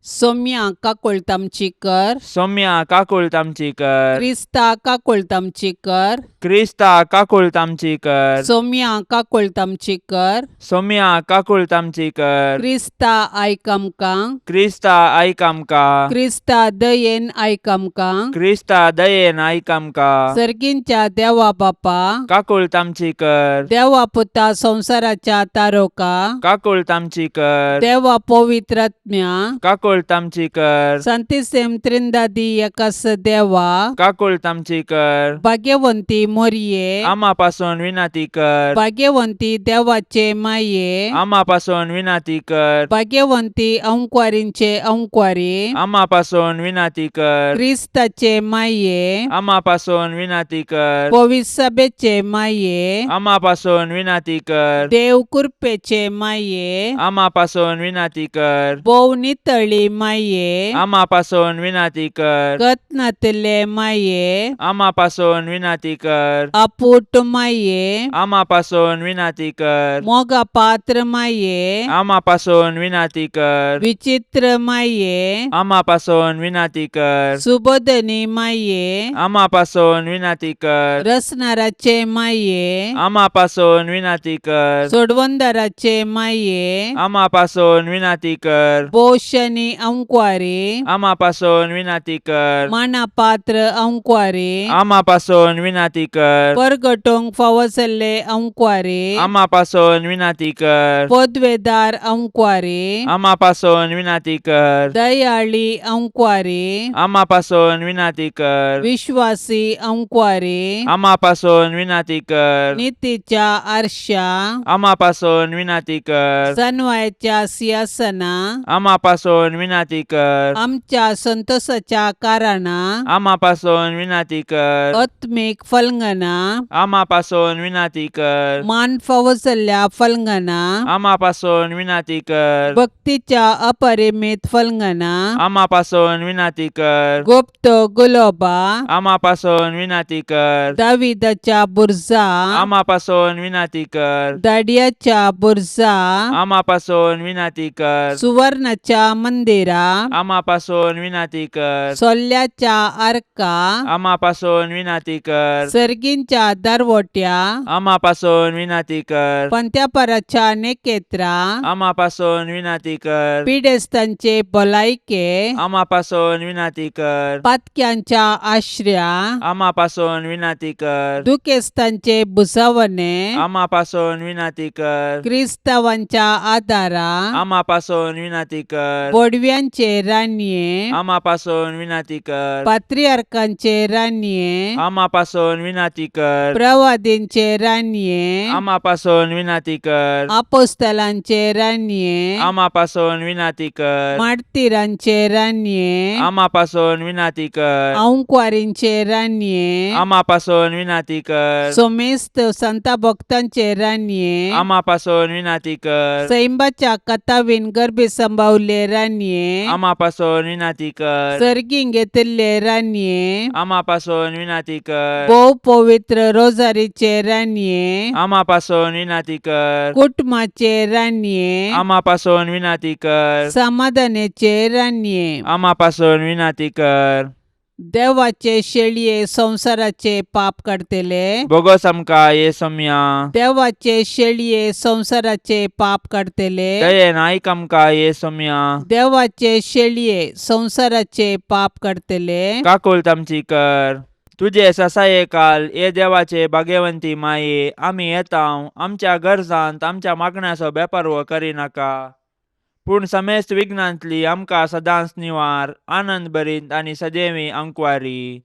सोम्या काकुळट आमची कर. सोम्या काकुळट आमची कर. क्रिस्ता काकुळट आमची कर. क्रिस्ता काकुळट आमची कर. सोम्या काकुळट आमची कर. सोम्या काकुळट आमची कर. क्रिस्ता आयक आमकां. क्रिस्ता आयक आमकां. क्रिस्ता दयेन आयक आमकां. क्रिस्ता दयेन आयक आमकां. सर्गींच्या देवा बापा, काकुळट आमची कर. देवा पुता संवसाराच्या तारोका, काकुळट आमची कर. देवा पवित्रात्म्या, काकुळट आमची कर. संतिसेम त्रिंदादी एकास देवा, काकुळट आमची कर. भाग्यवंती मोरये, आमा पासून विनंती कर. भाग्यवंती देवाचे माये, आमा पासून विनंती कर. भाग्यवंती अंकवारींचे अंकवारी, आमा पासून विनंती कर. क्रिस्ताचे माये, आमा पासून विनंती कर. पविसभेचे माये, आमा पासून विनंती कर. देव कृपेचे माये, आमा पासून विनंती कर. भोव नितळी माये, आमा पासून विनंती कर. गत नातिल्ले माये, आमा पासून विनंती कर. आपूट माये, आमा पासून विनंती कर. मोगा पात्र माये, आमा पासून विनंती कर. विचित्र माये, आमा पासून विनंती कर. सुबोधनी माये, आमा पासून विनंती कर. रसनाराचे माये, आमा पासून विनंती कर. सोडवंदाराचे माये, आमा पासून विनंती कर. पोशनी अंकवारी, आमा पासून विनंती कर. माना पात्र अंकवारी, आमा पासून विनंती कर. परगटोंक फावो जाल्ले अंकवारी, आमा पासून विनंती कर. पदवेदार अंकवारी, आमा पासून विनंती कर. दयाळी अंकवारी, आमा पासून विनंती कर. विश्वासी अंकवारी, आमा पासून विनंती कर. नितीच्या आरशा, आमा पासून विनंती कर. सनवायच्या सिंहासना, आमा पासून विनंती कर. आमच्या संतोषाच्या कारणा, आमा पासून विनंती कर. आत्मीक फलंगना, आमा पासून विनंती कर. मान फावो जाल्ल्या फलंगना, आमा पासून विनंती कर. भक्तीच्या अपरिमित फलंगना, आमा पासून विनंती कर. गुप्त गुलोबा, आमा पासून विनंती कर. दाविदाच्या बुरजा, आमा पासून विनंती कर. दाडियाच्या बुरजा, आमा पासून विनंती कर. सुवर्णाच्या मंदिरा, आमा पासून विनंती कर. सोल्ल्याच्या आर्का, आमा पासून विनंती कर. सर्गींच्या दरवट्या, आमा पासून विनंती कर. पंत्यापराच्या नेकेत्रा, आमा पासून विनंती कर. पिडेस्तांचे भलायके, आमा पासून विनंती कर. पातक्यांच्या आश्र्या, आमा पासून विनंती कर. दुखेस्तांचे भुजावणे, आमा पासून विनंती कर. क्रिस्तावांच्या आदारा, आमा पासून विनंती कर. बोडव्यांचे रानये, आमा पासून विनंती कर. पात्रियार्कांचे रानये, आमा पासून विनंती कर. प्रवादींचे रानये, आमा पासून विनंती कर. आपोस्तलांचे रानये, आमा पासून विनंती कर. मार्तीरांचे रानये, आमा पासून विनंती कर. अंकवारींचे रानये, आमा पासून विनंती कर. सोमेस्त संता भक्तांचे रानये, आमा पासून विनंती कर. सैंबाच्या कथावीन गर्भी संभावले रानये, आमा पासून विनंती कर. सर्गीं घेतिल्ले रानये, आमा पासून विनंती कर. भोव पवित्र रोजारीचे रानये, आमा पासून विनंती कर. कुटुंबाचे रानये, आमा पासून विनंती कर. समाधानाचे रानये, आमा पासून विनंती कर. देवाचे शेळये संवसाराचे पाप काडतले, बोगस आमकां ये सोम्या. देवाचे शेळये संवसाराचे पाप काडतले, दयेन आयक आमकां ये सोम्या. देवाचे शेळये संवसाराचे पाप काडतले, काकुळट आमची कर. तुजे ससाये काल ये देवाचे भाग्यवंती माये, आमी येता आमच्या गरजांत आमच्या मागण्याचो बेपर्व करिनाका, पूण समेस्त विघ्नांतली आमकां सदांच निवार, आनंद भरीत आनी सदैवी अंकवारी.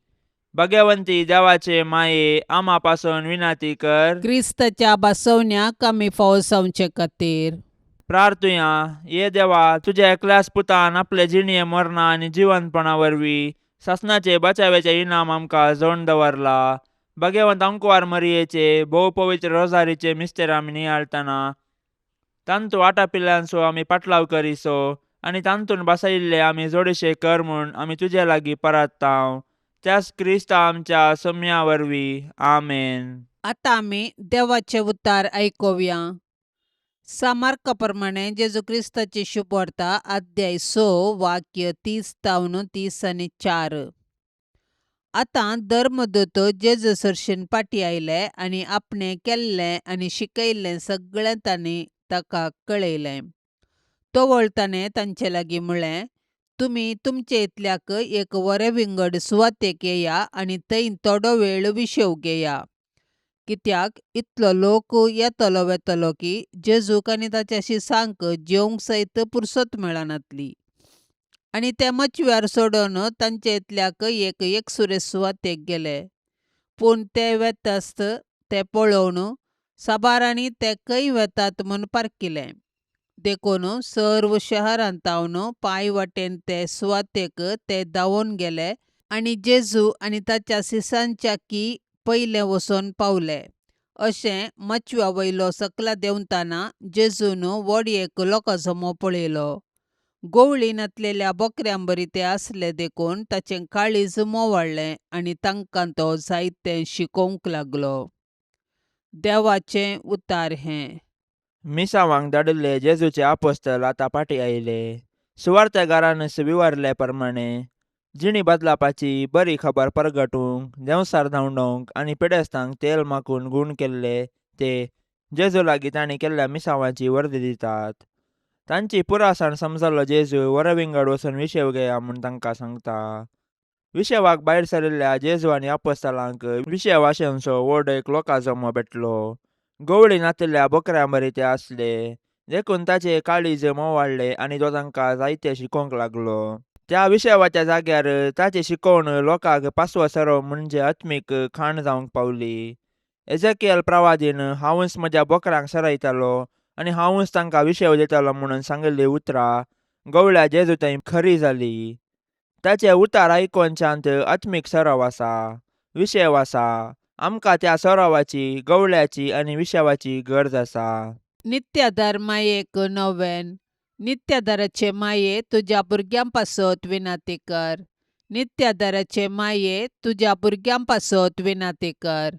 भाग्यवंती देवाचे माये, आमा पासून विनंती कर. क्रिस्ताच्या बसवण्याक आमी फावो जावचे खातीर. प्रार्थुया. ये देवा, तुज्या एकल्याच पुतान आपले जिणये मरणा आनी जिवंतपणा वरवीं सासणाचे बचाव्याचे इनाम आमकां जोडून दवरला. भाग्यवंत अंकवार मरियेचे भोव पवित्र रोजारीचे मिस्तेर आमी नियाळतना तांतू आटापिल्ल्यांचो आमी पाटलाव करिसो आनी तांतून बसयिल्ले आमी जोडीशे कर म्हूण आमी तुजे लागीं परत्तांव, त्याच क्रिस्ता आमच्या सम्या वरवीं. आमेन. आतां आमी देवाचे उतार आयकुया. सामार्का प्रमाणे जेजू क्रिस्ताची शुभवार्ता अध्याय 6 वाक्य 30 तावन 34. आतां धर्मदूत जेजू सरशीन फाटीं आयले आनी आपणें केल्लें आनी शिकयल्लें सगळें तांणी ताका कळयलें. तवळ ताणें तांचे लागीं म्हळें, तुमी तुमचे इतल्याक एक वरे विंगड सुवातेक येया आनी थंय थोडो वेळ विशेव घेया. कित्याक इतलो लोक येतलो वेतलो की जेजूक आनी ताच्या शिसांक जेवंक सयत पुरसत मेळनातली. आनी ते मचव्यार सोडून तांचे इतल्याक एक एकसुरे सुवातेक गेले. पूण ते वेतास्त ते पळोवन साबारांनी ते खंय वेतात म्हूण पारखिलें. देखून सर्व शहरांत तावन पांय वाटेन ते सुवातेक ते धांवून गेले आनी जेजू आनी ताच्या शिसांच्या की पयलें वचून पावले. अशें मचव्या वयलो सकला देंवतना जेजून व्हड एक लोकांजमो पळयलो. गोवळी नातलेल्या बोकऱ्यां बरी ते आसले देखून ताचें काळीज मोवाळ्ळें आनी तांकां तो जायतें शिकोवंक लागलो. देवाचें उतार हें. मिसांवांक धाडिल्ले जेजूचे आपोस्तल आतां फाटीं आयले. सुवार्थेगारानच विवरले प्रमाणे जिणी बदलापाची बरी खबर परगटूंक, देंवसार धांवडोवंक आनी पिडेस्तांक तेल माखून गूण केल्ले ते जेजू लागीं तांणी केल्ल्या मिसांवाची वर्दी दितात. तांची पुरासाण समजल्लो जेजू वरविंगड वचून विशेव घेया म्हूण तांकां सांगता. विशेवाक भायर सरिल्ल्या जेजू आनी आपोस्तलांक विशेव आशेंचो व्हड एक लोकांजमो भेटलो. गवळी नातिल्ल्या बोकऱ्यां बरी ते आसले देखून ताचे काळीज मोवाळ्ळे आनी तो तांकां जायते शिकोवंक लागलो. त्या विशेवाच्या जाग्यार ताची शिकवण लोकांक पासवो सरो म्हणजे आत्मीक खाण जावंक पावली. एजेकियल प्रवादीन हांवूच म्हज्या बोकरांक सरयतालो आनी हांवूच तांकां विशेव दितालो म्हणून सांगिल्लीं उतरां गवळ्या जेजू थंय खरी जाली. ताचे उतार आयकोनच्यांत आत्मीक सराव आसा, विशेव आसा. आमकां त्या सरावाची, गवळ्याची आनी विशेवाची गरज आसा. नित्यादार मायेक नोवेन. नित्यादाराचे माये तुज्या भुरग्यां पासत विनाती कर. नित्यादाराचे माये तुज्या भुरग्यां पासत विनाती कर.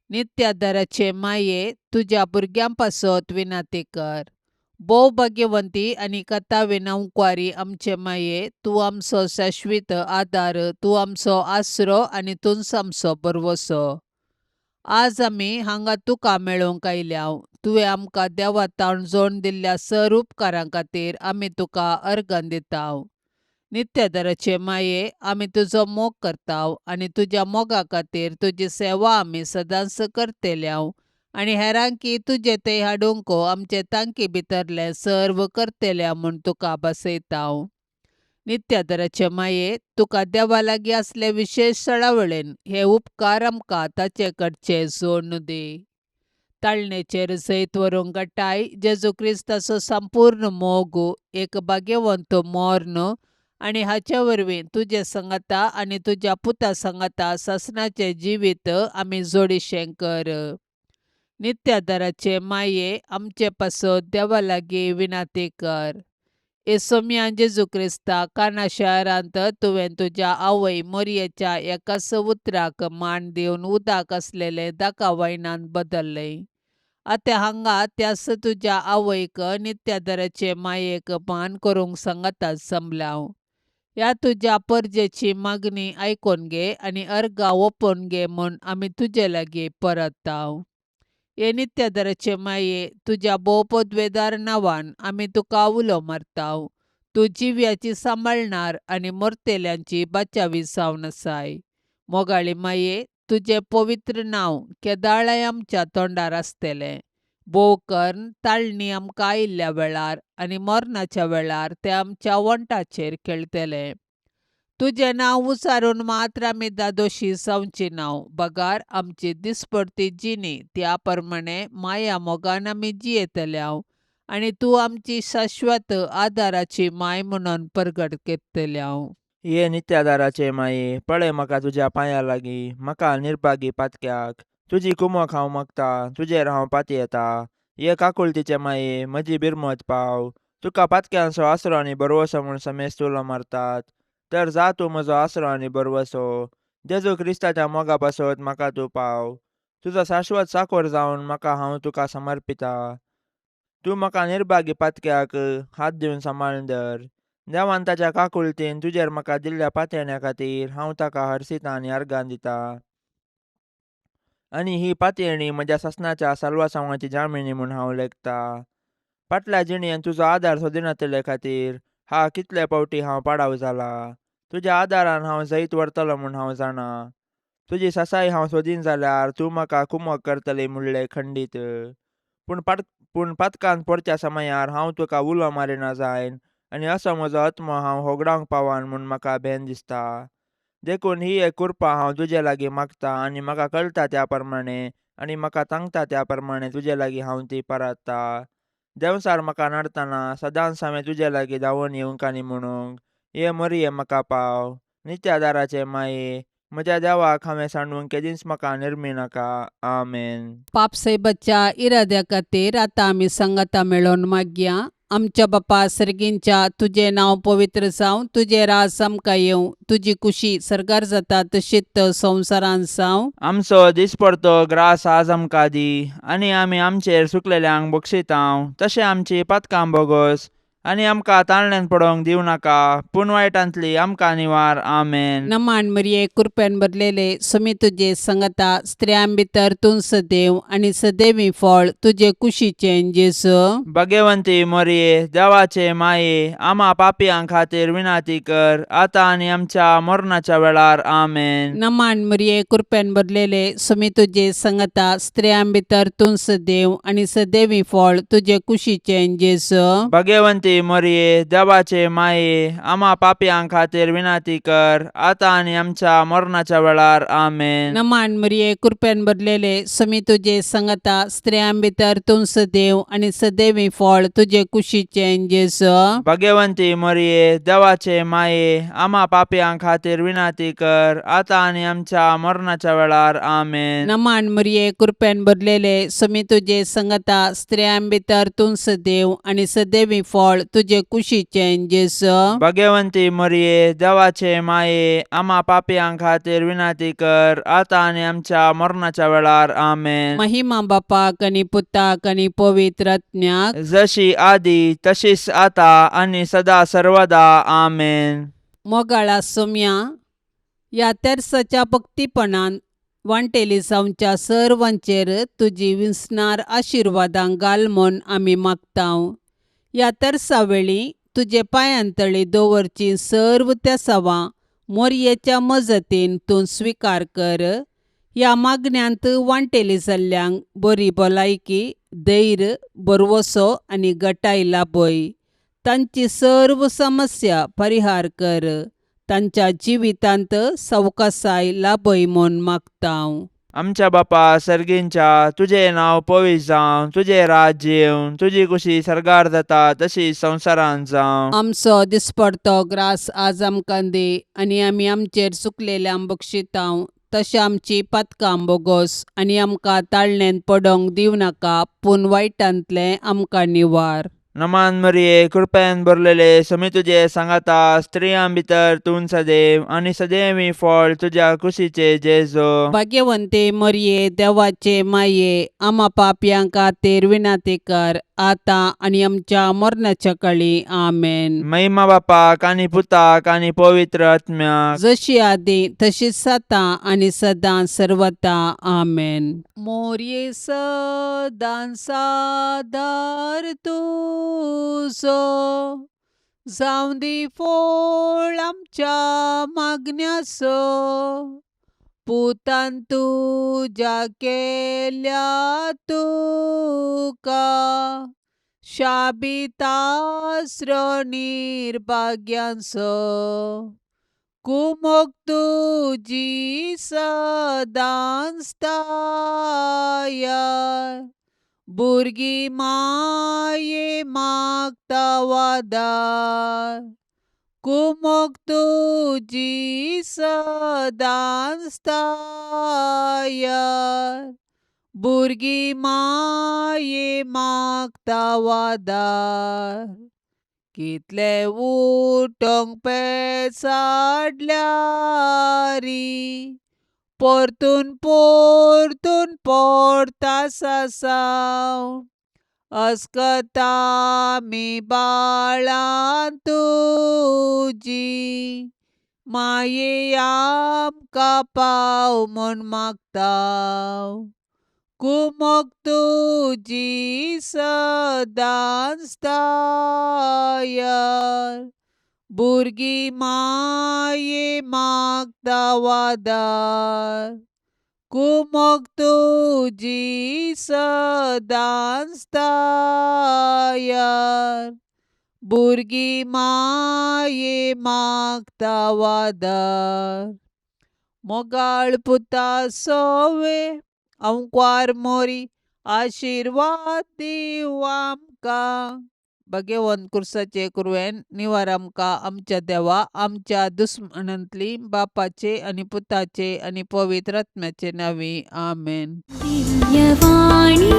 नित्यादाराचे माये तुज्या भुरग्यां पासत विनाती कर. भोव भाग्यवंती आनी कथा विनवकुवारी आमचे माये, तूं आमचो शाश्वीत आदार, तूं आमचो आसरो आनी तूंच आमचो भरवंसो. आज आमी हांगा तुका मेळोवंक आयल्याव. तुवें आमकां देवा तावन जोडून दिल्ल्या सर उपकारां खातीर आमी तुका अर्गां दिताव. नित्यादाराचे माये, आमी तुजो मोग करताव आनी तुज्या मोगा खातीर तुजी सेवा आमी सदांच करतल्याव आनी हेरांकी तुजे थंय हाडूंक आमचे तांकी भितरलें सर्व करतल्या म्हूण तुका बसयताव. नित्यादाराचे माये, तुका देवा लागीं आसले विशेश सळावळेन हे उपकार आमकां ताचे कडचे जोडून दी. ताळणेचेर जैत व्हरूंक गटाय जेजू क्रिस्ताचो संपूर्ण मोग, एक भाग्यवंत मर्ण आनी हाचे वरवीं तुजे संगता आनी तुज्या पुता संगता सासणाचें जिवीत आमी जोडिशें कर. नित्यादाराचे माये, आमचे पासत देवा लागीं विनाती कर. येसोम्या जेजू क्रिस्ता, काना शहरांत तुवें तुज्या आवय मोरयेच्या एकाच उतराक मान दिवन उदक आसलेलें दाका वायनांत बदल्लें. आतां हांगा त्याच तुज्या आवयक नित्यादाराचे मायेक मान करूंक सांगाता जमल्याव. ह्या तुज्या परजेची मागणी आयकून घे आनी अर्गां ओपून घे म्हूण आमी तुजे लागीं परताव. हे नित्यादाराचे माये, तुज्या भोव पदवेदार नांवान आमी तुका उलो मारताव. तूं जिव्याची सांबाळणार आनी मरतेल्यांची बाचावी जावन आसाय. मोगाळी माये, तुजें पवित्र नांव केदाळाय आमच्या तोंडार आसतलें. भोव करून ताळणी आमकां आयिल्ल्या वेळार आनी मरणाच्या वेळार तें आमच्या वंठाचेर खेळटलें. तुजें नांव उचारून मात्र आमी दादोशी जावची नांव, बगार आमची दिसपडती जिणी त्या प्रमाणे माया मोगान आमी जियेतल्याव आनी तूं आमची शाश्वत आदाराची माय म्हणून परगट करतल्याव. ये नित्यादाराचे माये, पळय म्हाका तुज्या पांया लागीं, म्हाका निर्भागी पातक्याक. तुजी कुमक हांव मागता, तुजेर हांव पातयेता. ये काकुळतीचे माये, म्हजी बिरमत पाव. तुका पातक्यांचो आसरो आनी भरवंसो म्हूण समेस्त उलो मारतात. तर जा तूं म्हजो आसरो आनी भरवंसो. जेजू क्रिस्ताच्या मोगा पासत म्हाका तूं पाव. तुजो शाश्वत चाकोर जावन म्हाका हांव तुका समर्पिता. तूं म्हाका निर्भागी पातक्याक हात दिवन सांबाळून धर. देवान ताच्या काकुळतेन तुजेर म्हाका दिल्ल्या पातयेण्या खातीर हांव ताका हर्शितां आनी अर्गां दितां. आनी ही पातयेणी म्हज्या सासणाच्या साल्वासांवाची जामिनी म्हूण हांव लेखतां. फाटल्या जिणेंत तुजो आदार सोदिनातिल्ले खातीर हा कितले फावटी हांव पाडाव जाला. तुज्या आदारान हांव जैत व्हरतलो म्हूण हांव जाणा. तुजी सासाय हांव सोदीन जाल्यार तूं म्हाका कुमक करतली म्हणलें खंडीत. पूण पातकान पडच्या समयार हांव तुका उलो मारिना जायन आनी असो म्हजो आत्मो हांव होगडावंक पावन म्हूण म्हाका भेन दिसता. देखून ही एक कृपा हांव तुजे लागीं मागता आनी म्हाका कळटा त्या प्रमाणे आनी म्हाका तांकता त्या प्रमाणे तुजे लागीं हांव ती पराता. देंवचार म्हाका नाडतना सदांच हांवें तुजे लागीं धांवून येवंक आनी म्हणूंक, ये मरये म्हाका पाव. नित्या दाराचे माये, म्हज्या देवाक हांवें सांडूंक केदींच म्हाका निर्मी नाका. आमेन. पापसाहेबाच्या इराद्या खातीर आतां आमी सांगाता मेळोवन मागया. आमच्या बापा सर्गींच्या, तुजें नांव पवित्र जावं, तुजें राज आमकां येवं, तुजी कुशी सर्गार जाता तशीच संवसारांत जावं. आमचो दिसपडतो ग्रास आज आमकां दी आनी आमी आमचेर सुकलेल्यांक बक्षितांव तशें आमची पातकां बोगोस आनी आमकां ताळण्यान पडोवंक दिवं नाका, पूण वायटांतली आमकां निवार. आमेन. नमान मरिये, कृपेन भरलेले, सुमी तुजे संगता, स्त्रियां भितर तूं सदैव आनी सदैवी फळ तुजे कुशीचें जेजू. भगवंती मोरये, देवाचे माये, आमा पापयां खातीर विनाती कर आतां आनी आमच्या मरणाच्या वेळार. आमेन. नमान मरिये, कृपेन भरलेले, सुमी तुजे संगता, स्त्रियां भितर तूं सदैव आनी सदैवी फळ तुजे कुशीचें जेजू. भगवंती मोरये, देवाचे माये, आमा पापयां खातीर विनाती कर आतां आनी आमच्या मरणाच्या वेळार. आमेन. नमान मरिये, कृपेन भरलेले, सुमी तुजे संगता, स्त्रियां भितर तूं सदैव आनी सदैवी फळ तुजे कुशीचें जेजू. भगवंती मोरये, देवाचे माये, आमा पापयां खातीर विनाती कर आतां आनी आमच्या मरणाच्या वेळार. आमेन. नमान मरिये, कृपेन भरलेले, सुमी तुजे संगता, स्त्रियां भितर तूं सदैव आनी सदैवी फळ तुजे कुशीचें जेजू. भगवंती मोरये, देवाचे माये, आमा पापयां खातीर विनाती कर आतां आनी आमच्या मरणाच्या वेळार. आमेन. महिमा बापाक आनी पुताक आनी पवित्र आत्म्याक, जशी आदी तशीच आता आनी सदा सर्वदा. आमेन. मोगाळा सोम्या, ह्या तेर्साच्या भक्तीपणान वांटेली जावच्या सर्वांचेर तुजी विसणार आशिर्वादां घाल म्हूण आमी मागतांव. ह्या तेर्सा वेळी तुजे पांयांतळी दवरची सर्व तेसावां मोरयेच्या मजतीन तूं स्विकार कर. ह्या मागण्यांत वांटेली जाल्ल्यांक बरी भलायकी, धैर्य, भरवसो आनी गटाय लाभय. तांची सर्व समस्या परिहार कर. तांच्या जिवितांत सवकासाय लाभय म्हूण मागतांव. आमच्या बापा सर्गींच्या, तुजें नांव पवित्र जावं, तुजें राज्य येवं, तुजी कुशी सर्गार जाता तशी संवसारांत जावं. आमचो दिसपडतो ग्रास आज आमकां दी आनी आमी आमचेर चुकलेल्यांक बक्षितांव तशें आमची पातकां बोगोस आनी आमकां ताळणेंत पडोवंक दिवं नाका, पूण वायटांतलें आमकां निवार. नमान मरिये, कृपेन भरलेले, समी तुजे सांगाता, स्त्रियां भितर तूं सदैव आनी सदैवी फळ तुज्या कुशीचे जेजू. भाग्यवंते मरिये, देवाचे माये, आमा पापयां खातीर विनाती कर आतां आनी आमच्या मरणाच्या काळी. आमेन. महिमा बापाक आनी पुताक आनी पवित्र आत्म्याक, जशी आदी तशीच आतां आनी सदां सर्वता. आमेन. मोरये सदां सादार तुजो, जावं दी फळ आमच्या मागण्याचो, पुतान तुज्या केल्या तुका शाबीत आसरो निर्भाग्यांचो, कुमोक तुजी सदांच तायार, भुरगीं माये मागता वादार, कुमोक तुजी सदांच तायार, भुरगीं माये मागता वादार. कितले उठोंक पेचाडल्यारी, परतून परतून पडटा सासांव, अस्कता मी बाळां तुजी माये आमकां पाव म्हूण मागता कुमोक तुजी सदांच तयार भुरगीं माये मागता वादार कुमोक तुजी सदांच तयार भुरगीं माये मागता वादार मोगाळ पुता सोवे अंकवार मोरी आशिर्वाद दिव आमकां भगेवन कुर्साचे कुरवेन निवार आमकां आमच्या देवा आमच्या दुस्मनांतली बापाचे आनी पुताचे आनी पवित्र आत्म्याचे नांवी आमेन. दिव्यवाणी.